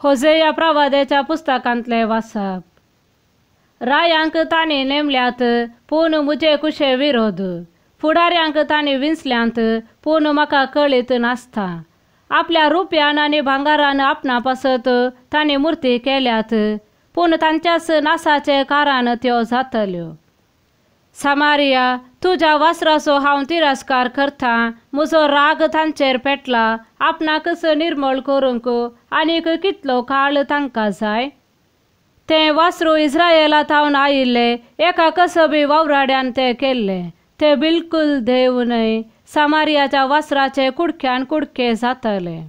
होजेया प्रवाद्याच्या पुस्तकांतले वाचप. रायांक तांणी नेमल्यात पूण म्हजे कुशे विरोध, फुडाऱ्यांक तांणी विंचल्यांत पूण म्हाका कळीत नासता. आपल्या रुपयान आनी भांगारान आपणा पासत तांणी मुर्ती केल्यात, पूण तांच्याच नासाचे कारण त्यो जातल्यो. सामारिया, तुज्या वासराचो हांव तिरस्कार करता, म्हजो राग तांचेर पेटला. आपणाकच निर्मळ करूंक आनीक कितलो काळ तांकां जाय? तें वासरू इस्रायला थावन आयिल्लें एका कसबी वावराड्यान तें केल्लें. तें बिलकुल देव न्हय. सामारियाच्या वासराचे कुडक्यान कुडके जातले.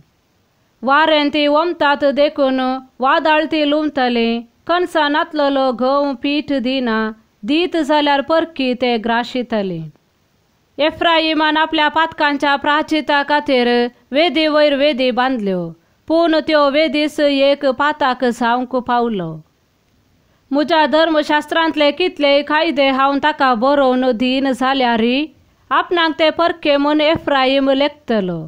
वारें ती ओमतात देखून वादळ ती लुमतली. कणसां नातलेलो गंव पीठ दिना, दीत जाल्यार परकी ते ग्राशितली. एफ्राईमान आपल्या पातकांच्या प्राचिता खातीर वेदी वयर वेदी बांदल्यो, पूण त्यो वेदीस एक पाताक जावंक पावलो. म्हज्या धर्मशास्त्रांतले कितलेय कायदे हांव ताका बरोवन दीन जाल्यारय आपणाक ते परके म्हूण एफ्राईम लेखतलो.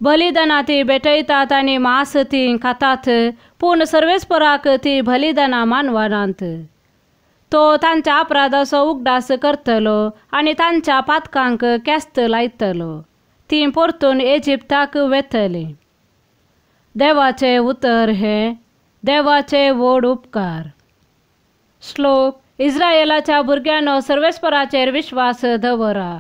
बलिदानां ती भेटयतात आनी मांस ती खातात, पूण सर्वेस्पराक ती बलिदानां मानवनात. तो तांच्या अपराधाचो उगडास करतलो आनी तांच्या पातकांक केस्त लायतलो. ती परतून इजिप्ताक वेतली. देवाचें उतर हें देवाचे व्हड उपकार. श्लोक. इस्रायलाच्या भुरग्यांनो, सर्वेस्पराचेर विश्वास दवरा.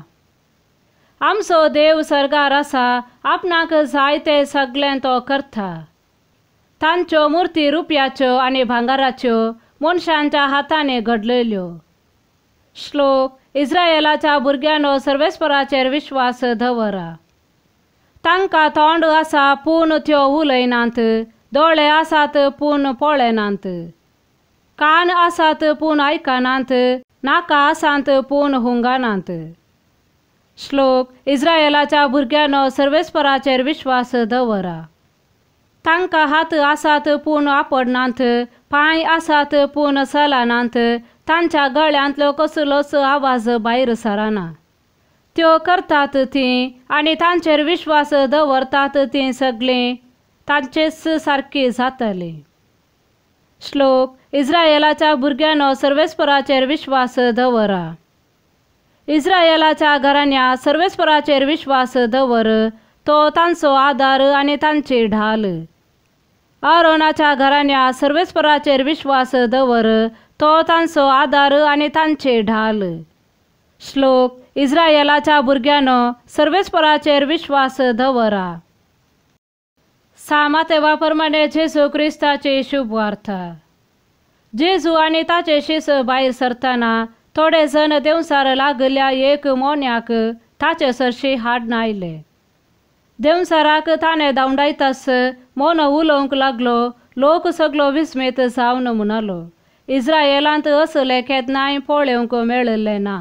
आमचो देव सर्गार आसा, आपणाक जाय तें सगळें तो करता. तांच्यो मुर्ती रुपयाच्यो आनी भांगाराच्यो मनशांच्या हातांनी घडलेल्यो. श्लोक. इस्रायलाच्या भुरग्यांनो, सर्वेस्पराचेर विश्वास दवरा. तांकां तोंड आसा पूण त्यो उलयनात, दोळे आसात पूण पळयनात, कान आसात पूण आयकनात, नाका आसात पूण हुंगानात. श्लोक. इस्रायलाच्या भुरग्यांनो, सर्वेस्पराचेर विश्वास दवरा. तांकां हात आसात पूण आपडनात, पांय आसात पूण चलनात, तांच्या गळ्यांतलो कसलोच आवाज भायर सरना. त्यो करतात ती आनी तांचेर विश्वास दवरतात ती सगळीं तांचेच सारकी जातली. श्लोक. इस्रायलाच्या भुरग्यांनो, सर्वेस्पराचेर विश्वास दवरा. इस्रायलाच्या घराण्या, सर्वेस्पराचेर विश्वास दवर, तो तांचो आदार आनी तांची ढाल. आरोनाच्या घराण्या, सर्वेस्पराचेर विश्वास दवर, तो तांचो आदार आनी तांची ढाल. श्लोक. इस्रायलाच्या भुरग्यांनो, सर्वेस्पराचेर विश्वास दवरा. सामातेवा प्रमाणे जेजू क्रिस्ताची शुभवार्ता. जेजू आनी ताचे शिस भायर सरतना थोडे जण देंवसार लागल्या एक मोन्याक ताचे सरशी हाडून आयले. देंवसाराक ताणें धांवडायतास मोनो उलोवंक लागलो. लोक सगलो विस्मीत जावन म्हणालो, इस्रायलांत असलें केन्नाय पळोवंक मेळिल्लें ना.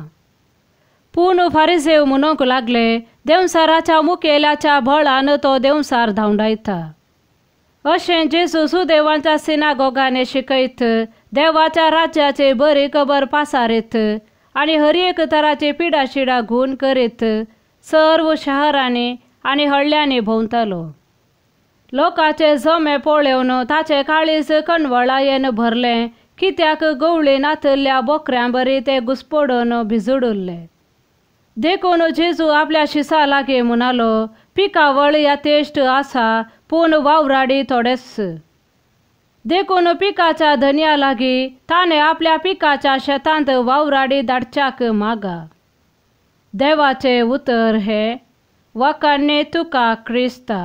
पूण फारिजेव म्हणूंक लागले, देंवसाराच्या मुखेल्याच्या बळान तो देंवसार धांवडायता. अशें जेजू सुदेवांच्या सिनागोगांनी शिकयत, देवाच्या राज्याची बरी खबर पासारीत आनी हर एक तराची पिडाशिडा गूण करीत सर्व शहरांनी आनी हळ्यांनी भोंवतालो. लोकांचे जमे पळोवन ताचे काळीज कणवळायेन भरलें, कित्याक गवळी नातल्या बोकऱ्यां बरी ते घुसपडून भिजूडुल्ले. देखून जेजू आपल्या शिसा लागीं म्हणालो, पिकावळ यथेश्ट आसा पूण वावराडी थोडेच. देखून पिकाच्या धनया लागीं ताणें आपल्या पिकाच्या शेतांत वावराडी धाडच्याक मागा. देवाचें उतर हें. वखाणणी तुका क्रिस्ता.